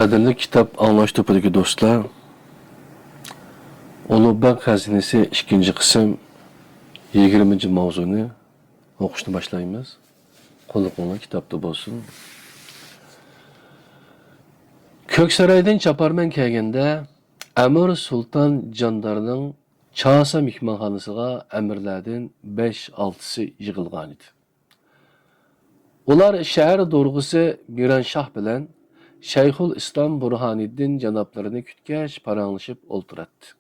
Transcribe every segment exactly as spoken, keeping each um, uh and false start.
قەدىرلىك كىتاب ئاڭلاش توپىدىكى دوستلار، ئۇلۇغبەگ خەزىنىسى ئىككىنچى قىسىم يىگىرمىنچى ماۋزۇنى ئوقۇشنى باشلايمىز. قۇللۇقۇڭلار كىتابتا بولسۇن. كۆكسارايدىن چاپارمەن كەلگەندە، ئەمىر سۇلتان جاندارنىڭ چاسا مېھمانخانىسىغا ئەمىرلەردىن بەش-ئالتىسى يىغىلغانىدى. ئۇلار شەھەر دورىغۇسى مىرانشاھ بىلەن شەيخۇل ئىسلام بۇرھانىددىن جانابلىرىنى كۈتكەچ پاراڭلىشىپ ئولتۇراتتى.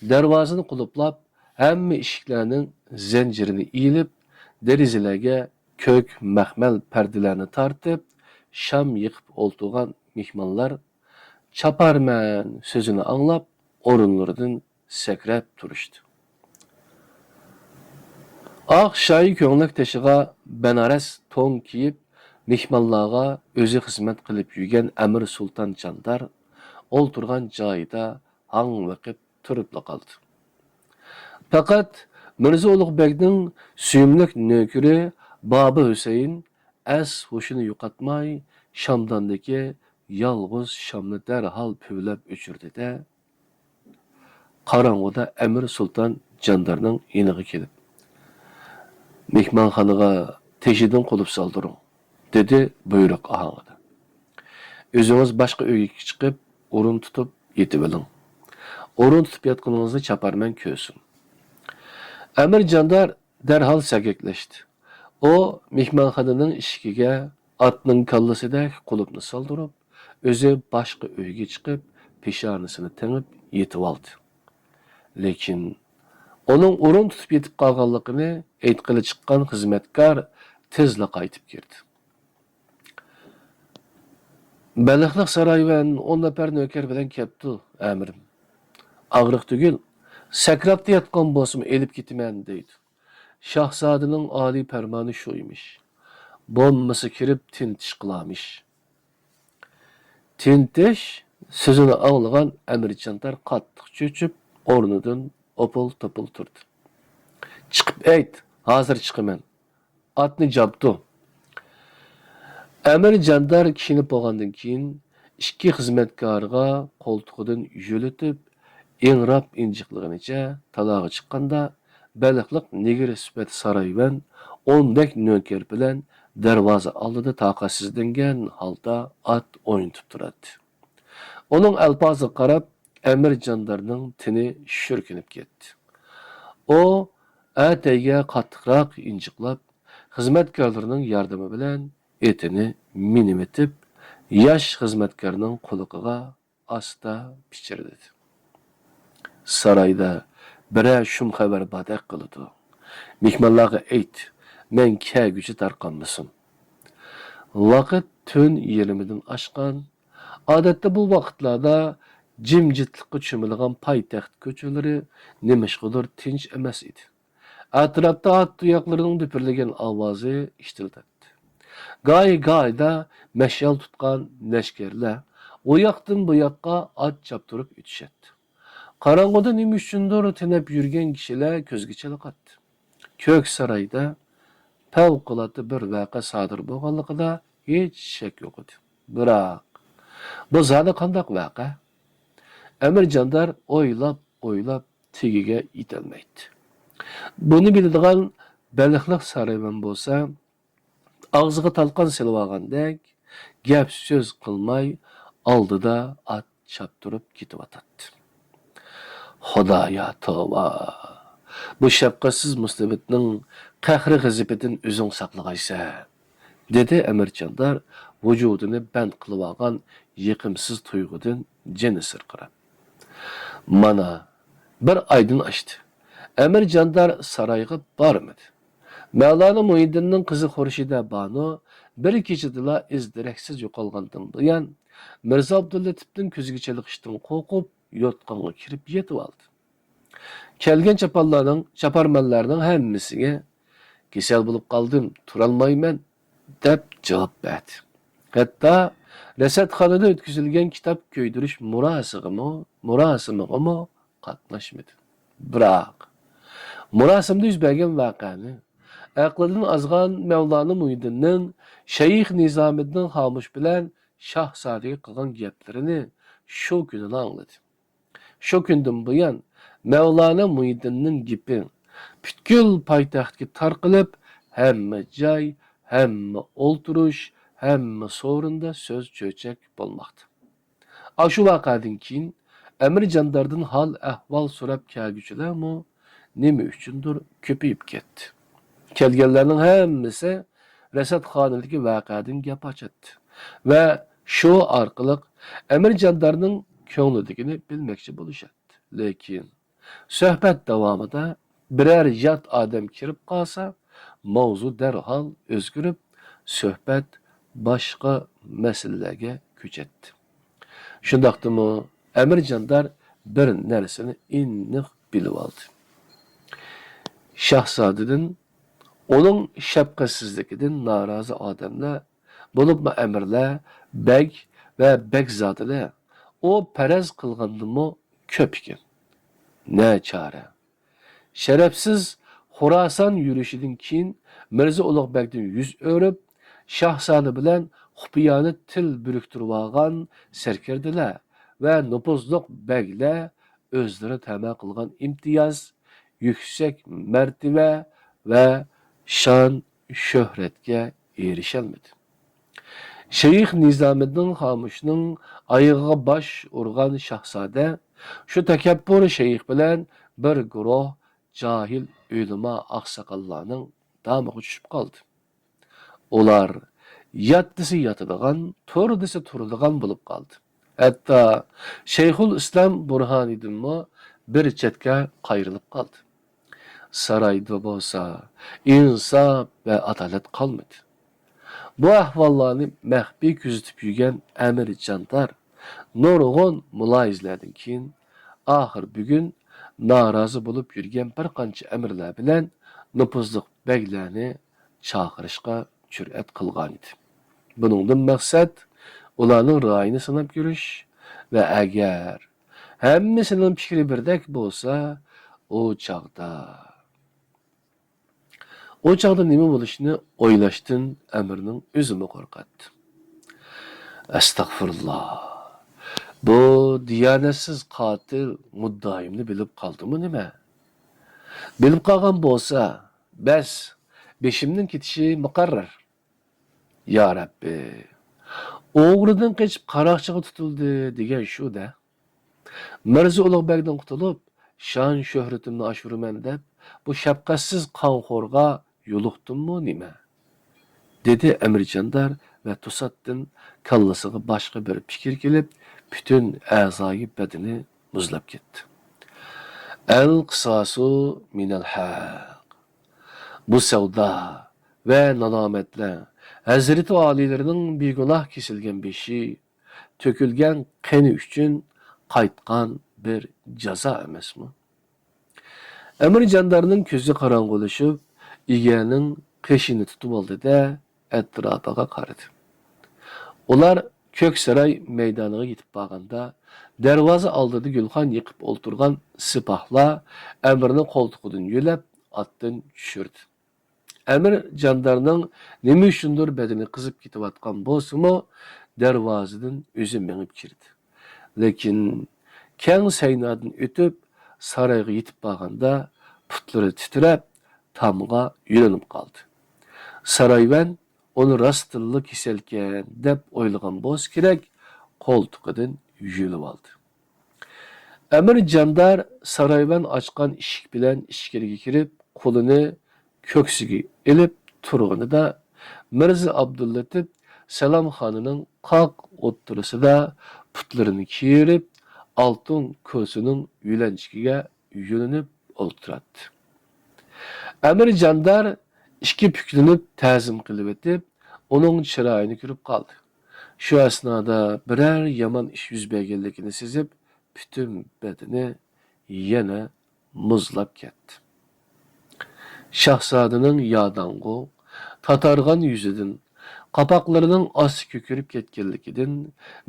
دەرۋازىنى قۇلۇپلاپ، ھەممە ئىشىكلەرنىڭ زەنجىرىنى ئېلىپ، دېرىزىلەرگە كۆك مەخمەل پەردىلەرنى تارتىپ، شام يېقىپ ئولتۇرغان مېھمانلار چاپارمەن سۆزىنى ئاڭلاپ، ئورۇنلىرىدىن سەكرەپ تۇرۇشتى. ئاق شايى كۆڭلەك تېشىغا بەنارەس تون كىيىپ، مېھمانلارغا ئۆزى خىزمەت قىلىپ يۈرگەن ئەمىر سۇلتان جاندار ئولتۇرغان جايىدا ھاڭ ۋېقىپ تۇرۇپلا قالدى. پەقەت مىرزا ئۇلۇغ بەگنىڭ سۆيۈملۈك نۆكىرى بابا ھۈسەيىن ئەس ھوشىنى يوقاتماي، شامداندىكى يالغۇز شامنى دەرھال پۈۋلەپ ئۆچۈردى-دە، قاراڭغۇدا ئەمىر سۇلتان جاندارنىڭ يېنىغا كېلىپ، «مېھمانخانىغا تېشىدىن قۇلۇپ سالدۇرۇڭ» دېدى بۇيرۇق ئاھاڭىدا. «ئۆزىڭىز باشقا ئۆيگە چىقىپ، ئورۇن تۇتۇپ يېتىۋېلىڭ. ئورۇن تۇتۇپ ياتقىنىڭىزنى چاپارمەن كۆرسۇن.» ئەمىر جاندار دەرھال سەگەكلەشتى. ئۇ مېھمانخانىنىڭ ئىشىكىگە ئاتنىڭ كاللىسىدەك قۇلۇپنى سالدۇرۇپ، ئۆزى باشقا ئۆيگە چىقىپ، پېشانىسىنى تېڭىپ يېتىۋالدى. لېكىن ئۇنىڭ ئورۇن تۇتۇپ يېتىپ قالغانلىقىنى ئېيتقىلى چىققان خىزمەتكار تېزلا قايتىپ كىردى. «بەلخلىق سارايۋەن ئون نەپەر نۆكەر بىلەن كەپتۇ، ئەمىرىم. ئاغرىق تۈگۈل، سەكراتتا ياتقان بولسىمۇ ئېلىپ كېتىمەن» دەيدۇ. «شاھزادىنىڭ ئالىي پەرمانى شۇ ئىمىش. بولمىسا كىرىپ تىنتىش قىلارمىش.» تىنتىش سۆزىنى ئاڭلىغان ئەمىر جاندار قاتتىق چۆچۈپ، ئورنىدىن ئوپۇل-توپۇل تۇردى. «چىقىپ ئېيت، ھازىر چىقىمەن. ئاتنى جابدۇ.» ئەمىر جاندار كىيىنىپ بولغاندىن كېيىن، ئىككى خىزمەتكارىغا قولتۇقىدىن يۆلىتىپ، ئىڭراپ ئىنجىقلىغىنىچە تالاغا چىققاندا، بەلخلىق نېگىرى سۈپەت سارايۋەن ئوندەك نۆكەر بىلەن دەرۋازا ئالدىدا تاقەتسىزلەنگەن ھالدا ئات ئوينىتىپ تۇراتتى. ئۇنىڭ ئەلپازىغا قاراپ، ئەمىر جاندارنىڭ تېنى شۈركۈنۈپ كەتتى. ئۇ ئەتەيگە قاتتىقراق ئىنجىقلاپ، خىزمەتكارلىرىنىڭ ياردىمى بىلەن ئېتىنى مىنىۋېتىپ، ياش خىزمەتكارنىڭ قۇلىقىغا ئاستا پىچىرلىدى. «سارايدا بىرەر شۇم خەۋەر باردەك قىلىدۇ. مېھمانلارغا ئېيت، مەن كەلگۈچە تارقالمىسۇن.» ۋاقىت تۈن يېرىمىدىن ئاشقان. ئادەتتە بۇ ۋاقىتلاردا جىمجىتلىققا چۆمۈلگەن پايتەخت كوچىلىرى نېمىشقىدۇر تىنچ ئەمەس ئىدى. ئەتراپتا ئات تۇياقلىرىنىڭ دۈپۈرلىگەن ئاۋازى ئىشتىلدەتتى. گاھى-گاھىدا مەشئەل تۇتقان لەشكەرلەر ئۇ ياقتىن بۇ ياققا ئات چاپتۇرۇپ ئۆتۈشەتتى. قاراڭغۇدا نېمە ئۈچۈندۇر تېنەپ يۈرگەن كىشىلەر كۆزگە چېلىقاتتى. كۆك سارايدا پەۋقۇلئاددە بىر ۋەقە سادىر بولغانلىقىدا ھېچ شەك يوق ئىدى. بىراق، بۇ زادى قانداق ۋەقە؟ ئەمىر جاندار ئويلاپ، ئويلاپ، تېگىگە يېتەلمەيتتى. بۇنى بىلىدىغان بەلخلىق سارايۋەن بولسا، ئاغزىغا تالقان سېلىۋالغاندەك، گەپ-سۆز قىلماي، ئالدىدا ئات چاپتۇرۇپ كېتىۋاتاتتى. «خۇدايا، توۋا! بۇ شەپقەتسىز مۇستەبىتنىڭ قەھرى-غەزىپىدىن ئۆزۈڭ ساقلىغايسەن!» دېدى ئەمىر جاندار ۋۇجۇدىنى بەند قىلىۋالغان يېقىمسىز تۇيغۇدىن جېنى سىرقىراپ. مانا، بىر ئايدىن ئاشتى. ئەمىر جاندار سارايغا بارمىدى. مەۋلانا مۇھىدىننىڭ قىزى خۇرشىدە بانۇ بىر كېچىدىلا ئىز-دېرەكسىز يوقالغاندىن بۇيان، مىرزا ئابدۇللېتىپتىن كۆزىگە چېلىقىشتىن قورقۇپ، يوتقانغا كىرىپ يېتىۋالدى. كەلگەن چاپانلارنىڭ، چاپارمەنلەرنىڭ ھەممىسىگە «كېسەل بولۇپ قالدىم، تۇرالمايمەن» دەپ جاۋاب بەردى. ھەتتا رەسەتخانىدا ئۆتكۈزۈلگەن كىتاب كۆيدۈرۈش مۇراسىغىمۇ، مۇراسىمىغىمۇ قاتناشمىدى. بىراق، مۇراسىمدا يۈز بەرگەن ۋەقەنى، ئەقلىدىن ئازغان مەۋلانا مۇھىدىننىڭ شەيخ نىزامىددىن خامۇش بىلەن شاھزادىگە قىلغان گەپلىرىنى شۇ كۈنىلا ئاڭلىدى. شۇ كۈندىن بۇيان مەۋلانا مۇھىدىننىڭ گېپى پۈتكۈل پايتەختكە تارقىلىپ، ھەممە جاي، ھەممە ئولتۇرۇش، ھەممە سورۇندا سۆز چۆچەك بولماقتا. ئاشۇ ۋەقەدىن كېيىن ئەمىر جانداردىن ھال-ئەھۋال سوراپ كەلگۈچىلەرمۇ نېمە ئۈچۈندۇر كۆپىيىپ كەتتى. كەلگەنلەرنىڭ ھەممىسى رەسەتخانىدىكى ۋەقەدىن گەپ ئاچاتتى ۋە شۇ ئارقىلىق ئەمىر جاندارنىڭ كۆڭلىدىكىنى بىلمەكچى بولۇشاتتى. لېكىن سۆھبەت داۋامىدا بىرەر يات ئادەم كىرىپ قالسا، ماۋزۇ دەرھال ئۆزگىرىپ، سۆھبەت باشقا مەسىلىلەرگە كۆچەتتى. شۇنداقتىمۇ ئەمىر جاندار بىر نەرسىنى ئېنىق بىلىۋالدى. شاھزادىدىن، ئۇنىڭ شەپقەتسىزلىكىدىن نارازى ئادەملەر، بولۇپمۇ ئەمىرلەر، بەگ ۋە بەگزادىلەر ئۇ پەرەز قىلغاندىنمۇ كۆپ ئىكەن. نەچارە؟ شەرەپسىز خوراسان يۈرۈشىدىن كېيىن مىرزا ئۇلۇغ بەگدىن يۈز ئۆرۈپ، شاھزادە بىلەن خۇپىيانە تىل بىرىكتۈرۈۋالغان سەركەردىلەر ۋە نوپۇزلۇق بەگلەر ئۆزلىرى تەمە قىلغان ئىمتىياز، يۈكسەك مەرتىۋە ۋە شان شۆھرەتكە ئېرىشەلمىدى. شەيخ نىزامىدىن خامۇشنىڭ ئايىغىغا باش ئۇرغان شاھزادە شۇ تەكەببۇر شەيخ بىلەن بىر گۇرۇھ جاھىل ئۆلىما ئاقساقاللارنىڭ دامىغا چۈشۈپ قالدى. ئۇلار يات دېسە ياتىدىغان، تۇر دېسە تۇرىدىغان بولۇپ قالدى. ھەتتا شەيخۇل ئىسلام بۇرھانىدىنمۇ بىر چەتكە قايرىلىپ قالدى. سارايدا بولسا ئىنساپ ۋە ئادالەت قالمىدى. بۇ ئەھۋاللارنى مەخپىي كۆزىتىپ يۈرگەن ئەمىر جاندار نۇرغۇن مۇلاھىزىلەردىن كېيىن، ئاخىر بۈگۈن نارازى بولۇپ يۈرگەن بىر قانچە ئەمىرلەر بىلەن نوپۇزلۇق بەگلەرنى چاقىرىشقا جۈرئەت قىلغانىدى. بۇنىڭدىن مەقسەت ئۇلارنىڭ رايىنى سىناپ كۆرۈش ۋە ئەگەر ھەممىسىنىڭ پىكرى بىردەك بولسا، ئۇ چاغدا، ئۇ چاغدا نېمە بولۇشىنى ئويلاشتىن ئەمىرنىڭ ئۆزىمۇ قورقاتتى. ئەستەغپۇرۇللا. بۇ دىيانەتسىز قاتىل مۇددىئايىمنى بىلىپ قالدىمۇ نېمە؟ بىلىپ قالغان بولسا، بەس، بېشىمنىڭ كېتىشى مۇقەررەر. يا رەببى، ئوغرىدىن قېچىپ قاراقچىغا تۇتۇلدى دېگەن شۇ-دە. مىرزا ئۇلۇغ بەگدىن قۇتۇلۇپ، شان-شۆھرىتىمنى ئاشۇرىمەن دەپ، بۇ شەپقەتسىز قانخورغا يولۇقتۇممۇ نېمە؟ دېدى ئەمىر جاندار ۋە توساتتىن كاللىسىغا باشقا بىر پىكىر كېلىپ، پۈتۈن ئەزايى بەدىنى مۇزلاپ كەتتى. ئەل قىساسۇ مىنەل ھەق. بۇ سەۋدا ۋە نالامەتلەر ھەزرىتى ئالىيلىرىنىڭ بىگۇناھ كېسىلگەن بېشى، تۆكۈلگەن قېنى ئۈچۈن قايتقان بىر جازا ئەمەسمۇ؟ ئەمىر جاندارنىڭ كۆزى قاراڭغۇلىشىپ، ئىگەنىڭ قېشىنى تۇتۇۋالدى-دە، ئەتراپىغا قارىدى. ئۇلار كۆك ساراي مەيدانىغا يېتىپ بارغاندا، دەرۋازا ئالدىدا گۈلخان يېقىپ ئولتۇرغان سىپاھلار ئەمىرنى قولتۇقىدىن يۆلەپ، ئاتتىن چۈشۈردى. ئەمىر جاندارنىڭ نېمە ئۈچۈندۇر بەدىنى قىزىپ كېتىۋاتقان بولسىمۇ، دەرۋازىدىن ئۆزى مېڭىپ كىردى. لېكىن كەڭ سەينادىن ئۆتۈپ، سارايغا يېتىپ بارغاندا، پۇتلىرى تىترەپ، تامغا يۆلىنىپ قالدى. سارايۋەن ئۇنى راستتىنلا كېسەلكەن دەپ ئويلىغان بولسا كېرەك، قولتۇقىدىن يۆلۈۋالدى. ئەمىر جاندار سارايۋەن ئاچقان ئىشىك بىلەن ئىچكىرىگە كىرىپ، قولىنى كۆكسىگە ئېلىپ تۇرغىنىدا، مىرزا ئابدۇللىتىپ سەلامخانىنىڭ قاق ئوتتۇرىسىدا پۇتلىرىنى كېرىپ، ئالتۇن كۇرسىنىڭ يۆلەنچۈكىگە يۆلىنىپ ئولتۇراتتى. ئەمىر جاندار ئىككى پۈكلىنىپ تەزىم قىلىۋېتىپ، ئۇنىڭ چىرايىنى كۆرۈپ قالدى. شۇ ئەسنادا بىرەر يامان ئىش يۈز بەرگەنلىكىنى سېزىپ، پۈتۈن بەدىنى يەنە مۇزلاپ كەتتى. شاھزادىنىڭ ياداڭغۇ، تاتارغان يۈزىدىن، قاپاقلىرىنىڭ ئاستى كۆكىرىپ كەتكەنلىكىدىن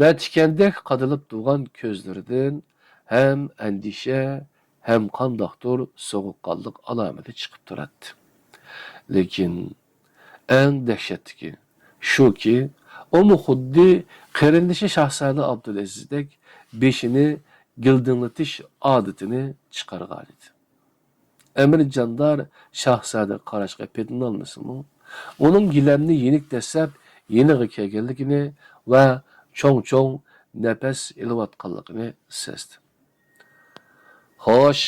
ۋە تىكەندەك قادىلىپ تۇرغان كۆزلىرىدىن ھەم ئەندىشە، ھەم قانداقتۇر سوغۇققانلىق ئالامىتى چىقىپ تۇراتتى. لېكىن ئەڭ دەھشەتلىكى شۇكى، ئۇمۇ خۇددى قېرىندىشى شاھزادە ئابدۇلئەزىزدەك بېشىنى گىلدىڭلىتىش ئادىتىنى چىقارغانىدى. ئەمىر جاندار شاھزادىگە قاراشقا پېتىنالمىسىمۇ، ئۇنىڭ گىلەمنى يېنىك دەسسەپ يېنىغا كەلگەنلىكىنى ۋە چوڭ-چوڭ نەپەس ئېلىۋاتقانلىقىنى سەزدى. خوش،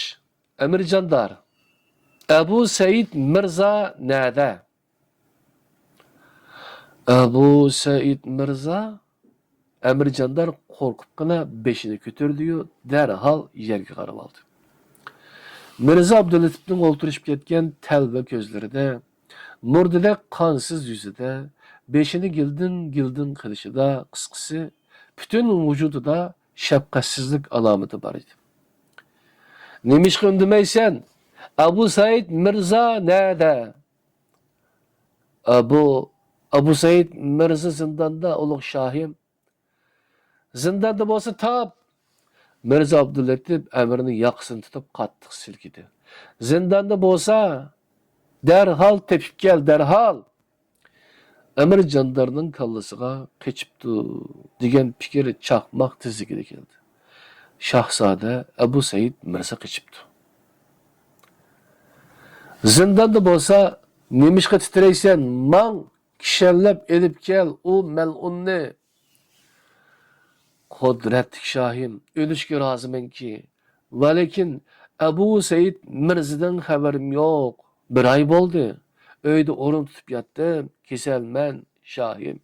ئەمىر جاندار، ئەبۇ سەئىد مىرزا نەدە؟ ئەبۇ سەئىد مىرزا؟ ئەمىر جاندار قورقۇپقىنا بېشىنى كۆتۈردىيۇ، دەرھال يەرگە قارىۋالدى. مىرزا ئابدۇللېتىپنىڭ ئولتۇرۇشۇپ كەتكەن تەلۋە كۆزلىرىدە، مۇردىدەك قانسىز يۈزىدە، بېشىنى گىلدىن-گىلدىن قىلىشىدا، قىسقىسى، پۈتۈن ۋۇجۇدىدا شەپقەتسىزلىك ئالامىتى بار ئىدى. نېمىشقا ئۈندىمەيسەن؟ ئەبۇ سەئىد مىرزا نەدە؟ ئەبۇ، ئەبۇ سەئىد مىرزا زىنداندا، ئۇلۇغ شاھىم. زىنداندا بولسا تاپ! مىرزا ئابدۇللېتىپ ئەمىرنىڭ ياقىسىنى تۇتۇپ قاتتىق سىلكىدى. زىنداندا بولسا، دەرھال تېپىپ كەل، دەرھال! ئەمىر جاندارنىڭ كاللىسىغا قېچىپتۇ دېگەن پىكىر چاقماق تېزلىكىدە كەلدى. شاھزادە ئەبۇ سەئىد مىرزا قېچىپتۇ. زىنداندا بولسا، نېمىشقا تىترەيسەن؟ ماڭ، كىشەنلەپ ئېلىپ كەل ئۇ مەلئۇننى. قۇدرەتلىك شاھىم، ئۆلۈشكە رازىمەنكى، ۋەلىكىن ئەبۇ سەئىد مىرزىدىن خەۋىرىم يوق. بىر ئاي بولدى، ئۆيدە ئورۇن تۇتۇپ ياتتىم، كېسەلمەن، شاھىم.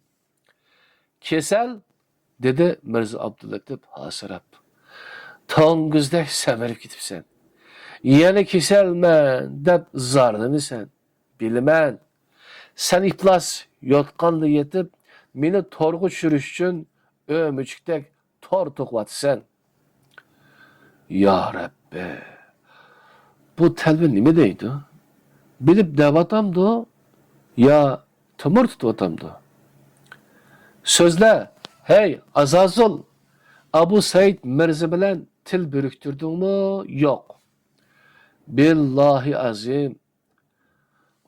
كېسەل؟ دېدى مىرزا ئابدۇللېتىپ ھاسىراپ. توڭگۇزدەك سەمرىپ كېتىپسەن. يەنە كېسەلمەن دەپ زارلىنىسەن. بىلىمەن. سەن ئىپلاس يوتقاندا يېتىپ، مېنى تورغا چۈشۈرۈش ئۈچۈن ئۆمۈچۈكتەك تور توقۇۋاتىسەن. يا رەببى، بۇ تەلۋە نېمە دەيدۇ؟ بىلىپ دەۋاتامدۇ يا تۆمۈر تۇتۇۋاتامدۇ؟ سۆزلە، ھەي، ئازازۇل! ئابۇ سەئىد مىرزا بىلەن تىل بىرىكتۈردۈڭمۇ؟ يوق. بىللاھى ئەزىم!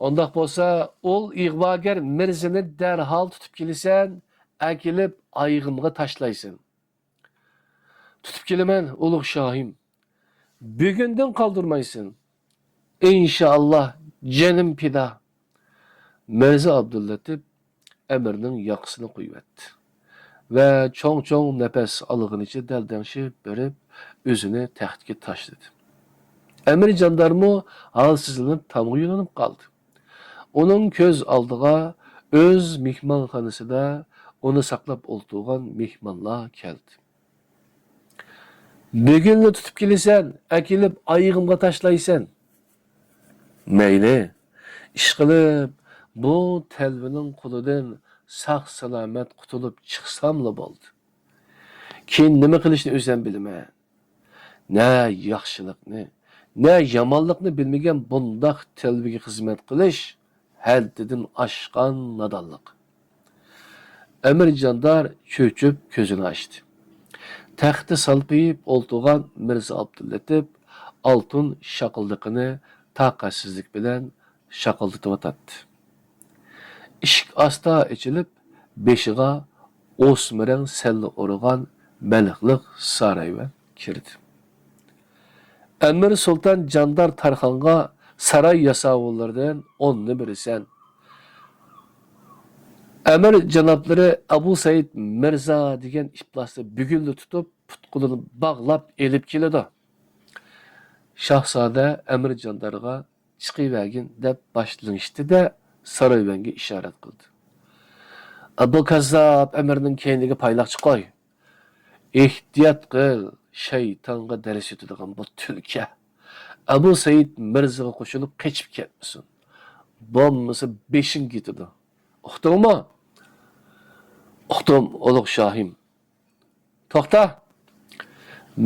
ئۇنداق بولسا، ئۇل ئىغۋاگەر مىرزىنى دەرھال تۇتۇپ كېلىسەن، ئەكېلىپ ئايىغىمغا تاشلايسەن. تۇتۇپ كېلىمەن، ئۇلۇغ شاھىم. بۈگۈندىن قالدۇرمايسەن. ئىنشائاللا، جېنىم پىدا. مىرزا ئابدۇللېتىپ ئەمىرنىڭ ياقىسىنى قويۇۋەتتى ۋە چوڭ-چوڭ نەپەس ئالغىنىچە دەلدەڭشىپ بېرىپ، ئۆزىنى تەختكە تاشلىدى. ئەمىر جاندارمۇ ھالسىزلىنىپ تامغا يۆلىنىپ قالدى. ئۇنىڭ كۆز ئالدىغا ئۆز مېھمانخانىسىدا ئۇنى ساقلاپ ئولتۇرغان مېھمانلار كەلدى. بۈگۈنلا تۇتۇپ كېلىسەن، ئەكېلىپ ئايىغىمغا تاشلايسەن. مەيلى، ئىشقىلىپ، بۇ تەلۋىنىڭ قولىدىن ساق-سالامەت قۇتۇلۇپ چىقساملا بولدى. كېيىن نېمە قىلىشنى ئۆزەم بىلىمەن. نە ياخشىلىقنى، نە يامانلىقنى بىلمىگەن بۇنداق تەلۋىگە خىزمەت قىلىش ھەددىدىن ئاشقان نادانلىق. ئەمىر جاندار چۆچۈپ كۆزىنى ئاچتى. تەختتە سالپىيىپ ئولتۇرغان مىرزا ئابدۇللېتىپ ئالتۇن شاقىلدىقىنى تاقەتسىزلىك بىلەن شاقىلدىتىۋاتاتتى. ئىشىك ئاستا ئېچىلىپ، بېشىغا ئوسما رەڭ سەللە ئورىغان مەلىكلىق سارايۋەن كىردى. ئەمىر سۇلتان جاندار تارخانغا ساراي ياساۋۇللىرىدىن ئوننى بېرىسەن. ئەمىر جانابلىرى ئەبۇ سەئىد مىرزا دېگەن ئىپلاسنى بۈگۈنلا تۇتۇپ، پۇت-قولىنى باغلاپ ئېلىپ كېلىدۇ. شاھزادە ئەمىر جاندارغا چىقىۋەرگىن دەپ باش لىڭشىتتى-دە، سارايۋەنگە ئىشارەت قىلدى. ئابۇ كاززاپ ئەمىرنىڭ كەينىگە پايلاقچى قوي. ئېھتىيات قىل، شەيتانغا دەرس ئۆتىدىغان بۇ تۈلكە ئەبۇ سەئىد مىرزىغا قوشۇلۇپ قېچىپ كەتمىسۇن. بولمىسا بېشىڭ كېتىدۇ. ئۇقتۇڭمۇ؟ ئۇقتۇم، ئۇلۇغ شاھىم. توختا!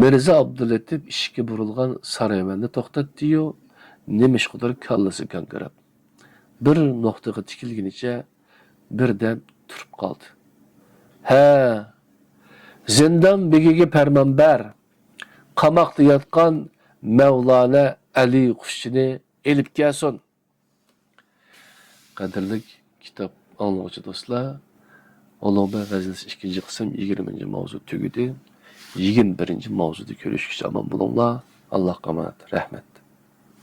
مىرزا ئابدۇللېتىپ ئىشىككە بۇرۇلغان سارايۋەننى توختاتتى-يۇ، نېمىشقىدۇر كاللىسى گاڭگىراپ، بىر نۇقتىغا تىكىلگىنىچە بىردەم تۇرۇپ قالدى. ھە، زىندان بېگىگە پەرمان بەر، قاماقتا ياتقان مەۋلانا ئەلى قۇشچىنى ئېلىپ كەلسۇن. قەدىرلىك كىتاب ئاڭلىغۇچى دوستلار، ئۇلۇغبەگ غەزىنىسى ئىككىنچى قىسىم يىگىرمىنچى ماۋزۇ تۈگىدى. يىگىرمە بىرىنچى ماۋزۇدا كۆرۈشكىچە ئامان بولۇڭلار. ئاللاھقا ئامانەت. رەھمەت.